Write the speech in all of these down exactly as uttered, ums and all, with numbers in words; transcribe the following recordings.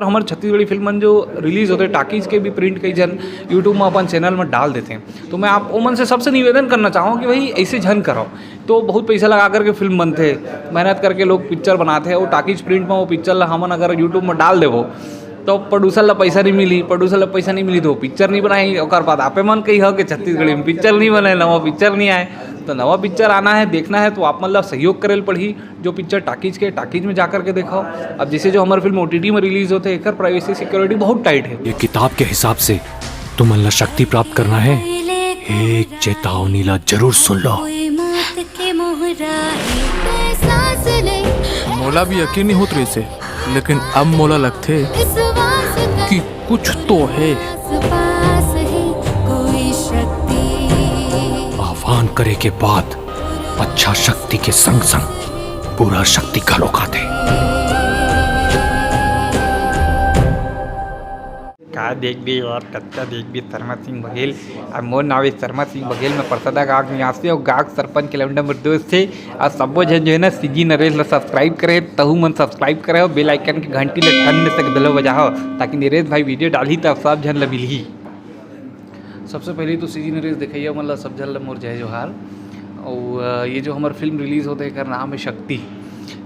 हमर छत्तीसगढ़ी फिल्म मन जो रिलीज होथे, टाकीज के भी प्रिंट कई झन YouTube में अपन चैनल में डाल देथे। तो मैं आप ओमन से सबसे निवेदन करना चाहूँ कि भाई, ऐसे झन करो। तो बहुत पैसा लगा करके फिल्म बनथे, मेहनत करके लोग पिक्चर बनाथे, वो टाकीज प्रिंट में वो पिक्चर ला हमन अगर YouTube में डाल देबो, तो प्रोड्यूसर ला पैसा नहीं मिली, प्रोड्यूसर ला पैसा नहीं मिली तो पिक्चर नहीं बनाई। ओकर बाद आपे मन कही हो कि छत्तीसगढ़ी में पिक्चर नहीं बने, नवा पिक्चर नहीं आए। तो नवा पिक्चर आना है, देखना है, तो आप मन ला सहयोग करे ल पड़ही। जो पिक्चर टाकीज के, टाकीज में जाकर के देखो। अब जैसे जो हमारी फिल्म ओटीटी में रिलीज होते, एकर प्राइवेसी सिक्योरिटी बहुत टाइट है। ये किताब के हिसाब से तुमन ला शक्ति प्राप्त करना है, एक चेतावनी ला जरूर सुन लो। मोला भी यकीन नहीं होत रहिसे, लेकिन अब मोला लगथे कि कुछ तो है। आह्वान करे के बाद अच्छा शक्ति के संग संग बुरा शक्ति घलोक आथे। का देखबे और कत्ता देखबे शर्मा सिंह बघेल। अब मोर नाव हे शर्मा सिंह बघेल, मैं परसदा गांव निवासी अउ गांव सरपंच के लौंडा मोर दोस्त हे। अउ सबो झन जो है ना, सीजी नरेश ला सब्सक्राइब करे, तहू मन सब्सक्राइब करे हो, बेल आइकन के घंटी ले ठन से घलो बजाओ, ताकि नरेश भाई वीडियो डालही त आप सब झन ला मिलही। सबसे पहले तो सीजी नरेश देखइया मन ला सब झन ला मोर जय जोहार। अउ अ, ये जो हमर फिल्म रिलीज होथे, एकर नाम है शक्ति।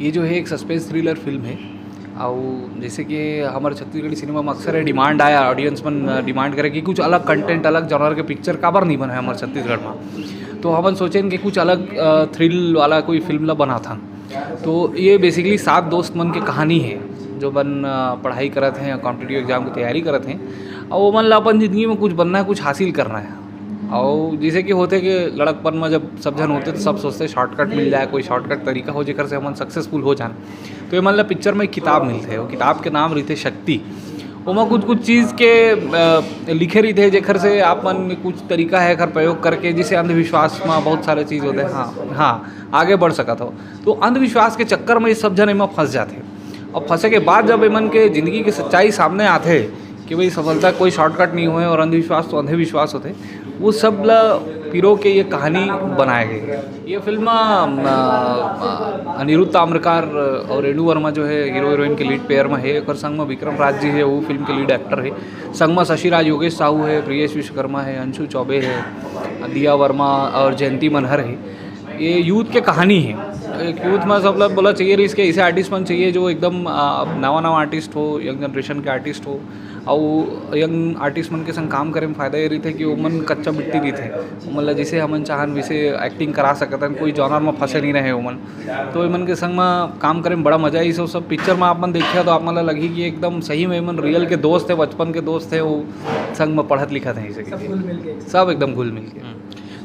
ये जो है एक सस्पेंस थ्रिलर फिल्म है। अउ जैसे कि हमर छत्तीसगढ़ी सिनेमा में अक्सर ये डिमांड आया, ऑडियंस मन अ, डिमांड करे कि कुछ अलग कंटेंट, अलग जॉनर के पिक्चर काबर नहीं बने हमर छत्तीसगढ़ में। तो हमन सोचेन कि कुछ अलग अ, थ्रिल वाला कोई फिल्म ला बनाथन। तो ये बेसिकली सात दोस्त मन के कहानी है, जो मन अ, पढ़ाई करत हैं, कॉम्पिटिटिव एग्जाम की तैयारी करत हैं, और वो मन ला अपन जिंदगी में कुछ बनना है, कुछ हासिल करना है। और जैसे कि होथे कि लड़कपन में जब सब झन होथे तो सब सोचथे शॉर्टकट मिल जाए, कोई शॉर्टकट तरीका हो जेकर से हमन सक्सेसफुल हो जान। तो ये मन ला पिक्चर में एक किताब मिलथे, वो किताब के नाम रहिथे शक्ति। ओमा कुछ कुछ चीज़ के अ, लिखे रहिथे जेकर से आप मन कुछ तरीका है एकर प्रयोग करके, जैसे अंधविश्वास में बहुत सारे चीज़ होथे, हाँ हाँ, आगे बढ़ सकत हो। तो अंधविश्वास के चक्कर में ये सब झन एमा फंस जाथे। और फंसे के बाद जब एमन के जिंदगी के सच्चाई सामने आथे कि भाई, सफलता कोई शॉर्टकट नहीं होए और अंधविश्वास तो अंधविश्वास होथे, वो सब ला पिरो के ये कहानी बनाए गए। ये फिल्म अ, अ, अनिरुद्ध ताम्रकार और रेणु वर्मा जो है हीरो हीरोइन के लीड पेयर में है, ओकर संग में विक्रम राज जी है, वो फिल्म के लीड एक्टर है। संग में शशि राज, योगेश साहू है, प्रियेश विश्वकर्मा है, अंशु चौबे है, दिया वर्मा और जयंती मनहर है। ये यूथ के कहानी है। एक यूथ में सब लोग बोला चाहिए, इसके ऐसे आर्टिस्ट मन चाहिए जो एकदम अ, नवा नवा आर्टिस्ट हो, यंग जनरेशन के आर्टिस्ट हो। और यंग आर्टिस्ट मन के संग काम करे में फ़ायदा ये रहिथे कि वो मन कच्चा मिट्टी रहिथे, वो मन ला जैसे हमन चाहन वैसे एक्टिंग करा सकत हन, कोई जॉनर में फंसे नहीं रहे वो मन। तो ये मन के संग में काम करे में बड़ा मजा आई। सब सब पिक्चर में आप मन देखिए तो आप मन ला लगही कि एकदम सही में ये मन रियल के दोस्त है, बचपन के दोस्त है, वो संग में पढ़त लिखत हैं, इसे सब घुल मिल के। सब एकदम घुल मिल के।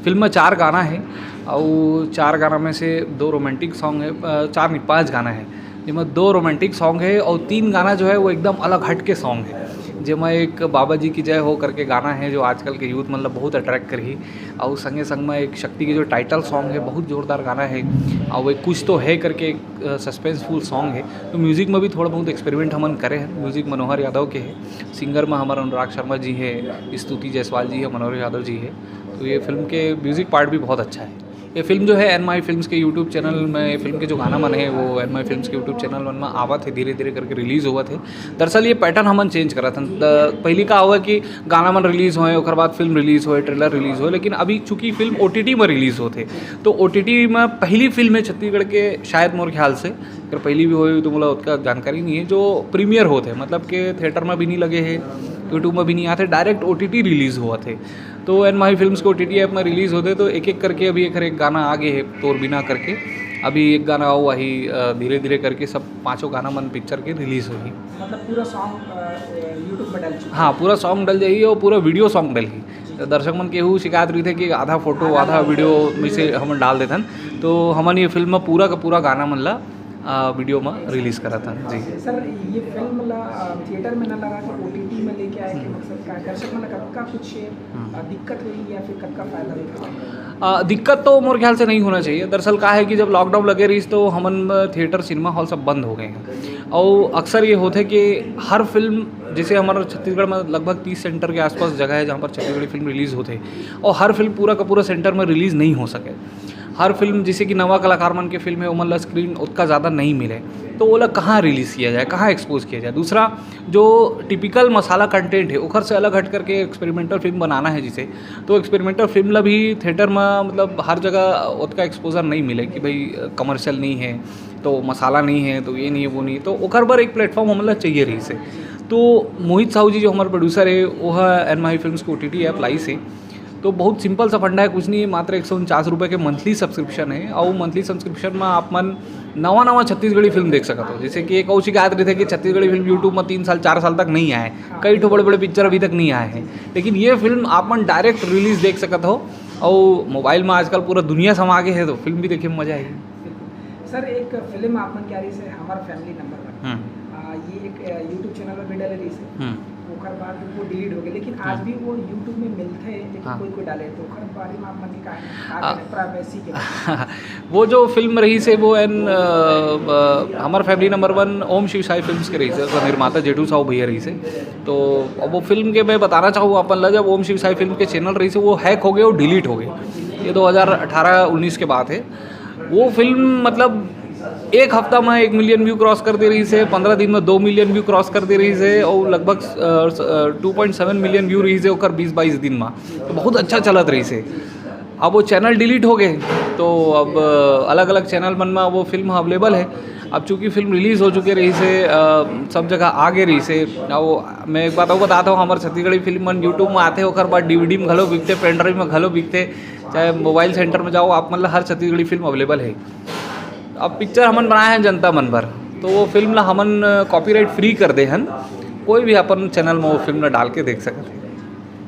फिल्म में चार गाना है, और चार गाना में से दो रोमांटिक सॉन्ग है, अ, चार नहीं, पाँच गाना है, जेमा दो रोमांटिक सॉन्ग है और तीन गाना जो है वो एकदम अलग हट के सॉन्ग है, जेमा एक बाबा जी की जय हो करके गाना है, जो आजकल के यूथ मन ला बहुत अट्रैक्ट करही। और संगे संग में एक शक्ति के जो टाइटल सॉन्ग है, बहुत जोरदार गाना है। और वो एक कुछ तो है करके एक सस्पेंसफुल सॉन्ग है। तो म्यूजिक में भी थोड़ा बहुत एक्सपेरिमेंट हमन करे हैं। म्यूजिक मनोहर यादव के है, सिंगर में हमारा अनुराग शर्मा जी है, स्तुति जायसवाल जी है, मनोहर यादव जी है। तो ये फिल्म के म्यूजिक पार्ट भी बहुत अच्छा है। ये फिल्म जो है एन माई फिल्म्स के यूट्यूब चैनल में, ये फिल्म के जो गाना मन है वो एन माई फिल्म्स के यूट्यूब चैनल मन में आवत है, धीरे धीरे करके रिलीज होवत है। दरअसल ये पैटर्न हमन चेंज करत हन। द-, पहली का हुआ कि गाना मन रिलीज होए, ओकर बाद फिल्म रिलीज होए, ट्रेलर रिलीज होए, लेकिन अभी चूंकि फिल्म ओटीटी में रिलीज होत है, तो ओटीटी में पहली फिल्म है छत्तीसगढ़ के, शायद मोर ख्याल से, अगर पहली भी होए तो मोला उतना जानकारी नहीं है, जो प्रीमियर होत है, मतलब के थिएटर में भी नहीं लगे है, यूट्यूब में भी नहीं आते, डायरेक्ट ओटीटी रिलीज होवत है। तो एन माही फिल्म्स के ओटीटी ऐप में रिलीज होते, तो एक एक करके अभी एक हर एक गाना आगे है, तोर बिना करके। अभी एक गाना आऊ आही, अ, धीरे धीरे करके सब पांचों गाना मन पिक्चर के रिलीज होही। मतलब पूरा सॉन्ग, अ, यूट्यूब पर डल चुका हाँ, है? पूरा सॉन्ग डल जाही और पूरा वीडियो सॉन्ग डलही। तो दर्शक मन के एहू शिकायत रहिथे कि आधा फोटो, आधा वीडियो में से हमन डाल देथन। तो हमन ये फिल्म में पूरा का पूरा गाना मन ला, अ, वीडियो में रिलीज करत हन। जी। सर, ये फिल्म ला, अ, थिएटर में ना लगा के ओटीटी में लेके आए के हम्म। मकसद का है? दर्शक मन ला कतका कुछ, हम्म। अ, दिक्कत होई या फिर कतका फायदा होई? अ, दिक्कत तो मोर ख्याल से नहीं होना चाहिए। दरअसल का है कि जब लॉकडाउन लगे रहिस तो हमन थिएटर, सिनेमा हॉल सब बंद हो गए हैं। और अक्सर ये होते कि हर फिल्म, जैसे हमारे छत्तीसगढ़ में लगभग तीस सेंटर के आसपास जगह है जहाँ पर छत्तीसगढ़ी फिल्म रिलीज होते, और हर फिल्म पूरा का पूरा सेंटर में रिलीज नहीं हो सके। हर फिल्म, जैसे कि नवा कलाकार मन के फिल्म है, ओमन ला स्क्रीन ओतका ज़्यादा नहीं मिले, तो ओला कहाँ रिलीज किया जाए, कहाँ एक्सपोज किया जाए? दूसरा, जो टिपिकल मसाला कंटेंट है, ओखर से अलग हट करके एक्सपेरिमेंटल फिल्म बनाना है जिसे, तो एक्सपेरिमेंटल फिल्म ला भी थिएटर में, मतलब, हर जगह ओतका एक्सपोजर नहीं मिले कि भाई, कमर्शियल नहीं है, तो मसाला नहीं है, तो ये नहीं है, वो नहीं है, तो ओकर बर एक प्लेटफॉर्म हमला चाहिए रहिसे। तो मोहित साहू जी, जो हमारे प्रोड्यूसर है, वो है एन माही फिल्म्स के ओ टी टी ऐप लाइस है। तो बहुत सिंपल सा फंडा है, कुछ नहीं है, मात्र एक सौ उनचास रुपये के मंथली सब्सक्रिप्शन है, और मंथली सब्सक्रिप्शन में आप मन नवा नवा छत्तीसगढ़ी फिल्म देख सकत हो। जैसे कि एक और शिकायत रही थी कि छत्तीसगढ़ी फिल्म यूट्यूब में तीन साल, चार साल तक नहीं आए, कई ठो बड़े बड़े पिक्चर अभी तक नहीं आए हैं, लेकिन ये फिल्म आप मन डायरेक्ट रिलीज देख सकत हो। और मोबाइल में आजकल पूरा दुनिया समा के है, तो फिल्म भी देखे में मजा आएगी। सर, एक फिल्म आप मन के आ रही से, हमार फैमिली नंबर वन। हम्म। आ, ये एक यूट्यूब चैनल में भी डाले रही से, हम्म। ओकर बाद वो डिलीट हो गए, लेकिन आज हम्म। भी वो यूट्यूब में मिलते हैं, लेकिन हाँ। कोई कोई डाले, तो ओकर बारे में आप मन के का है, का आ, कहना, प्राइवेसी के बारे में? वो जो फिल्म रही से, वो एन अ, अ, हमार family number one Om Shiv Sai films के रही से, ओकर निर्माता जेठू साहू भैया रही से। तो अब वो फिल्म के मैं बताना चाहूँ अपन ला, जब ओम शिव साई फिल्म के चैनल रही से, वो हैक हो गए, वो डिलीट हो गए। ये दो हज़ार अठारह उन्नीस के बात है। वो फिल्म, मतलब, एक हफ्ता में एक मिलियन व्यू क्रॉस कर दे रही से, पंद्रह दिन में दो मिलियन व्यू क्रॉस कर दे रही से, और लगभग two point seven million view रही से ओकर बीस बाईस दिन में। तो बहुत अच्छा चलत रही से। अब वो चैनल डिलीट हो गए, तो अब अलग अलग चैनल मन में वो फिल्म अवेलेबल है। अब चूँकि फिल्म रिलीज हो चुके रही से, अ, सब जगह आ गए रही से। अब वो, मैं एक बात और बताता हूँ, हमारे छत्तीसगढ़ी फिल्म मन यूट्यूब में आते, ओकर बाद डीवीडी में घलो बिकते, पेन ड्राइव में घलो बिकते, चाहे मोबाइल सेंटर में जाओ, आप मन ला हर छत्तीसगढ़ी फिल्म अवेलेबल है। अब पिक्चर हमन बनाए हैं जनता मन बर, तो वो फिल्म ला हमन कॉपीराइट फ्री कर दे हन, कोई भी अपन चैनल में वो फिल्म ला डाल के देख सकत है।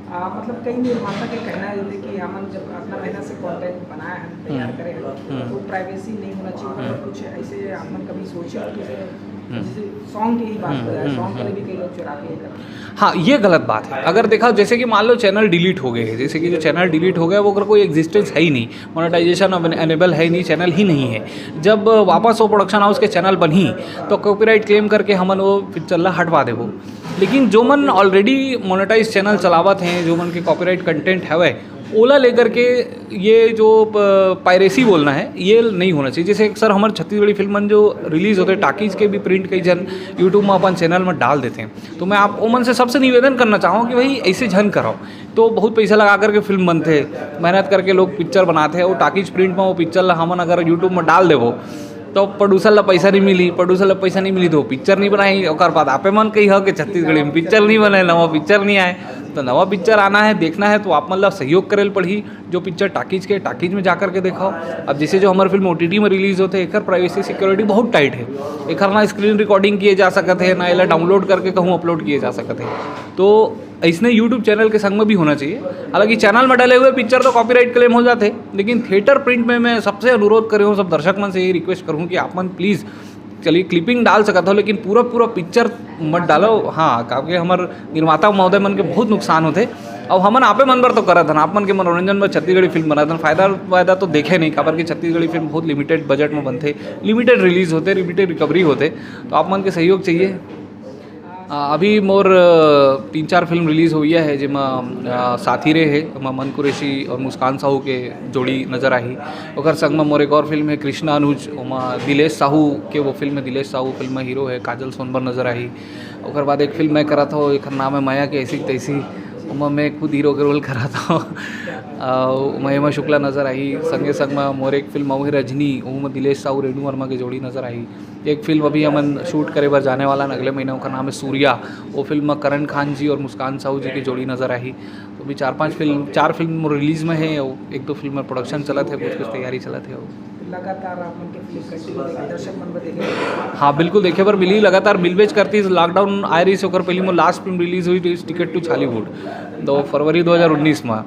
आ, मतलब, कई निर्माता के कहना है जैसे कि हमन जब अपना मेहनत से कंटेंट बनाए हैं, तैयार हम्म। करे हैं, हम्म। तो प्राइवेसी नहीं होना चाहिए, मतलब, हम्म। कुछ ऐसे आप मन कभी सोचे हो कि जैसे, हम्म। जैसे सॉन्ग की ही बात हम्म, हो जाए, हम्म, सॉन्ग के लिए हम्म। भी कई लोग चुराते हैं करते हैं। हाँ, ये गलत बात है। अगर देखा, जैसे कि मान लो चैनल डिलीट हो गए, जैसे कि जो चैनल डिलीट हो गया, वो अगर कोई एग्जिस्टेंस है ही नहीं, मोनेटाइजेशन अब एनेबल है ही नहीं, चैनल ही नहीं है, जब वापस वो प्रोडक्शन हाउस के चैनल बनही, तो कॉपीराइट क्लेम करके हमन वो पिक्चर ला हटवा देबो। लेकिन जो मन ऑलरेडी मोनेटाइज चैनल चलावत हैं, जो मन के कॉपीराइट कंटेंट हवे, ओला लेकर के ये जो पायरेसी बोलना है, ये नहीं होना चाहिए। जैसे अक्सर हमारे छत्तीसगढ़ी फिल्म मन जो रिलीज होते, टाकीज के भी प्रिंट कई जन यूट्यूब में अपन चैनल में डाल देते हैं, तो मैं आप ओमन से सबसे निवेदन करना चाहूँ कि भाई, ऐसे झन करो। तो बहुत पैसा लगा करके फिल्म बनते, मेहनत करके लोग पिक्चर बनाते हैं, वो टाकीज प्रिंट में वो पिक्चर ला हमन अगर यूट्यूब में डाल देबो, तो प्रोड्यूसर ला पैसा नहीं मिली, प्रोड्यूसर ला पैसा नहीं मिली तो पिक्चर नहीं बनाई। ओकर बाद आपे मन कही हो कि छत्तीसगढ़ी में पिक्चर नहीं बने, नवा पिक्चर नहीं आए। तो नवा पिक्चर आना है, देखना है, तो आप मन ला सहयोग करे ल पड़ही। जो पिक्चर टाकीज के, टाकीज में जाकर के देखो। अब जैसे जो हमारे फिल्म ओटीटी में रिलीज होते हैं, एकर प्राइवेसी सिक्योरिटी बहुत टाइट है। एकर ना स्क्रीन रिकॉर्डिंग किए जा सकत है, ना एला डाउनलोड करके कहूँ अपलोड किए जा सकत है। तो ऐसने यूट्यूब चैनल के संग में भी होना चाहिए। हालांकि चैनल में डाले हुए पिक्चर तो कॉपीराइट क्लेम हो जाते, लेकिन थिएटर प्रिंट में मैं सबसे अनुरोध कर रहा हूँ, सब दर्शक मन से यही रिक्वेस्ट करूँ कि आप मन प्लीज़, चलिए, क्लिपिंग डाल सकत हो, लेकिन पूरा पूरा पिक्चर मत डालो। हाँ, काबर के हमर निर्माता महोदय मन के बहुत नुकसान होथे। अब हमन आपे मन बर तो करत हन, आप मन के मनोरंजन बर छत्तीसगढ़ी फिल्म बनात हन, फायदा वायदा तो देखे नहीं, काबर कि छत्तीसगढ़ी फिल्म बहुत लिमिटेड बजट में बनथे, लिमिटेड रिलीज होथे, लिमिटेड रिकवरी होथे, तो आप मन के सहयोग चाहिए। आ, अभी मोर, अ, तीन चार फिल्म रिलीज होइया है, जेमा, अ, साथी रे है, ओमा मन कुरैशी और मुस्कान साहू के जोड़ी नजर आही। ओकर संग म मोर एक और फिल्म है कृष्णा अनुज, ओमा दिलेश साहू के वो फिल्म है, दिलेश साहू फिल्म में हीरो है, काजल सोनभर नजर आही। ओकर बाद एक फिल्म मैं करत हूँ, एकर नाम है मया के ऐसी तैसी, ओमा मैं खुद हीरो के रोल करत हूँ। अ, महिमा शुक्ला नजर आही। संगे संग म मोर एक फिल्म अउ है रजनी, ओमा दिलेश साहू रेणु वर्मा के जोड़ी नजर आही। एक फिल्म अभी हमन शूट करे बर जाने वाला हन अगले महीना, ओकर नाम है सूर्या। वो फिल्म में करण खान जी और मुस्कान साहू जी की जोड़ी नजर आही। तो अभी चार पांच फिल्म, चार फिल्म रिलीज में है, और एक दो फिल्म में प्रोडक्शन चलत है, कुछ कुछ तैयारी चलत है। लगातार आप मन के फिल्म कंटिन्यू देखे, दर्शक मन बर देखे। हाँ, बिल्कुल देखे बर मिली, लगातार मिलबेच करती। लॉकडाउन आए रही से ओकर पहले मोर लास्ट फिल्म रिलीज हुई थी, टिकट टू छॉलीवुड, तो फरवरी दो हज़ार उन्नीस में।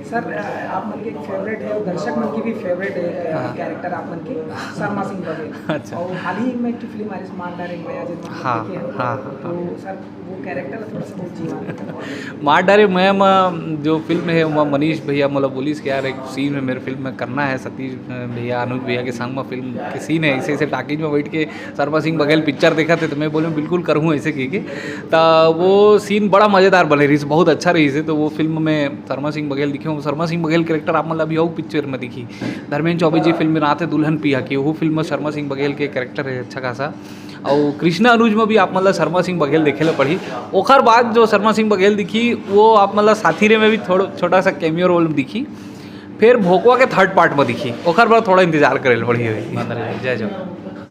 सर, आप मन के फेवरेट है और दर्शक मन की भी फेवरेट है, हाँ। कैरेक्टर आप मन के शर्मा सिंह बघेल। अच्छा। और हाल ही में की फिल्म आरिस मार डारे मया, जिन हाँ, देखे हैं। हाँ, हाँ, तो सर, वो कैरेक्टर थोड़ा सा बहुत जीवा। मार डारे मया म जो फिल्म है, ओमा मनीष भैया मोला बोलिस कि यार, एक सीन है मेरे फिल्म में करना है, सतीश भैया, अनुज भैया के संग में फिल्म के सीन है, ऐसे ऐसे टाकीज में बैठ के शर्मा सिंह बघेल पिक्चर देखत हे, तो मैं बोलूँ बिल्कुल करहूँ ऐसे कह के। तो वो सीन बड़ा मज़ेदार बने रही, बहुत अच्छा रही से। तो वो फिल्म में शर्मा सिंह बघेल दिखे शर्मा सिंह बघेल कैरेक्टर आप मन ला अभी अउ पिक्चर में दिखी, धर्मेंद्र चौबे जी फिल्म बनाते दुल्हन पिया की, वो फिल्म में शर्मा सिंह बघेल के कैरेक्टर है अच्छा खासा। और कृष्णा अनुज में भी आप मन ला शर्मा सिंह बघेल देखे ला पड़ही। ओखर बाद जो शर्मा सिंह बघेल दिखी, वो आप मन ला साथी रे में भी थोड़ा छोटा सा कैमियो रोल दिखी। फिर भोकवा के थर्ड पार्ट में दिखी, ओखर बर थोड़ा इंतजार करे ला पड़ही अभी। जय जवान।